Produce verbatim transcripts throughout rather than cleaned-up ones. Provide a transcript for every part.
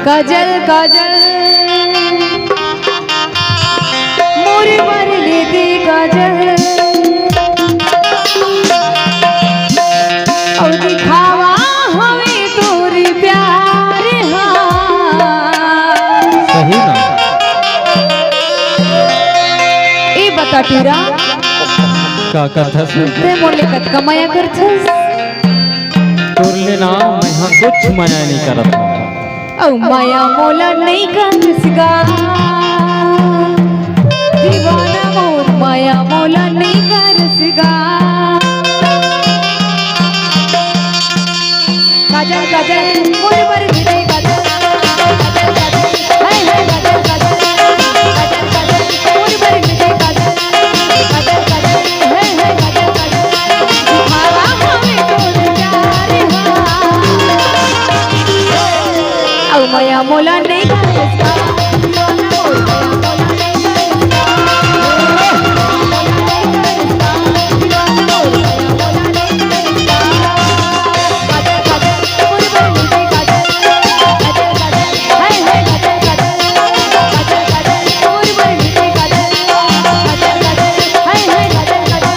काजल काजल मोर बर ले दे काजल, अउ दिखावा हवे तोर प्यार हा। सही ना? ए बता टूरा, का कथस? ते मोर ले कतका मया करथस? तोर ले ना मैं हा कुछ मया नहीं करत हूँ। अउ मया मोला नइ करस गा, दीवाना मोर मया मोला नइ करस गा। काजल काजल मोर बर मिले काजल, काजल काजल, हाय हाय काजल काजल, काजल काजल मोर बर मिले काजल, काजल काजल, हाय हाय काजल काजल, दिखावा हवे तोर प्यार हा। अउ मया मोला नइ करस का, दीवाना मोर मया मोला नइ करस का, दीवाना मोर मया मोला नइ करस का। काजल काजल मोर बर मिले काजल, काजल काजल, हाय हाय काजल काजल, काजल काजल मोर बर मिले काजल, काजल काजल, हाय हाय काजल काजल,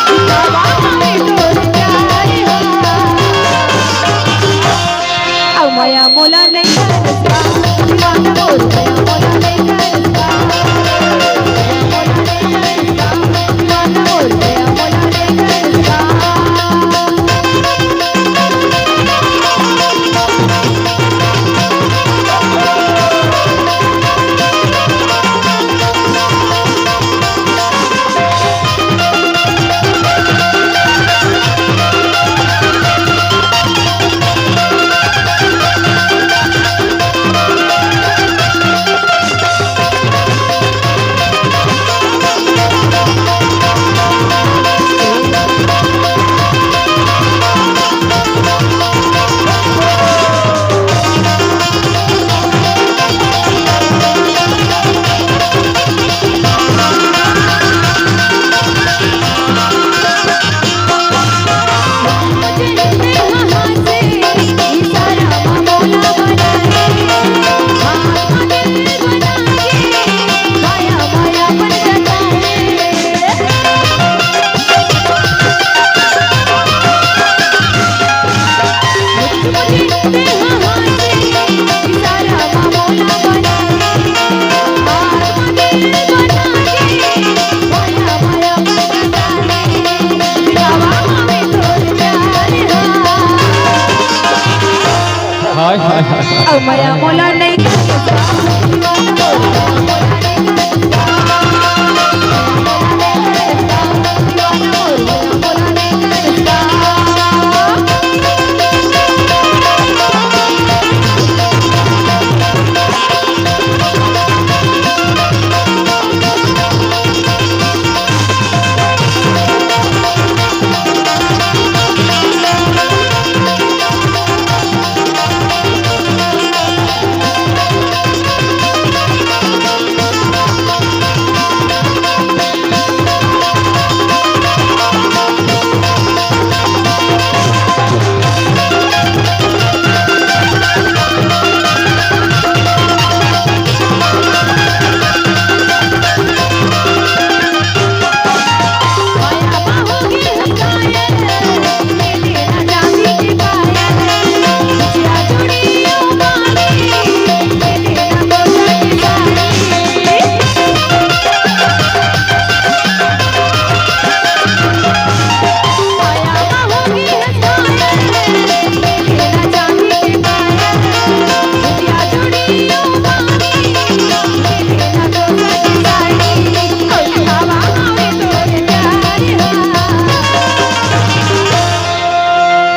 दिखावा हवे तोर प्यार हा। अउ मया मोला नइ करस का, दीवाना मोर मया मोला नइ करस का, मया मोला नइ करस का, दीवाना मोर मया मोला नइ करस का। हाय, हाय, हाय। अउ मया मोला नइ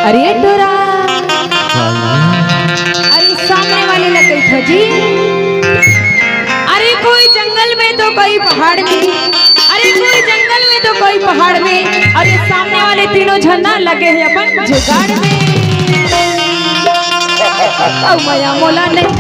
अरे टोरा, अरे सामने वाले ला कहिथो जी, अरे कोई जंगल में तो कोई पहाड़ में, अरे कोई जंगल में तो कोई पहाड़ में, अरे सामने वाले तीनों झन ना लगे हे अपन जुगाड़ में। अउ मया मोला नहीं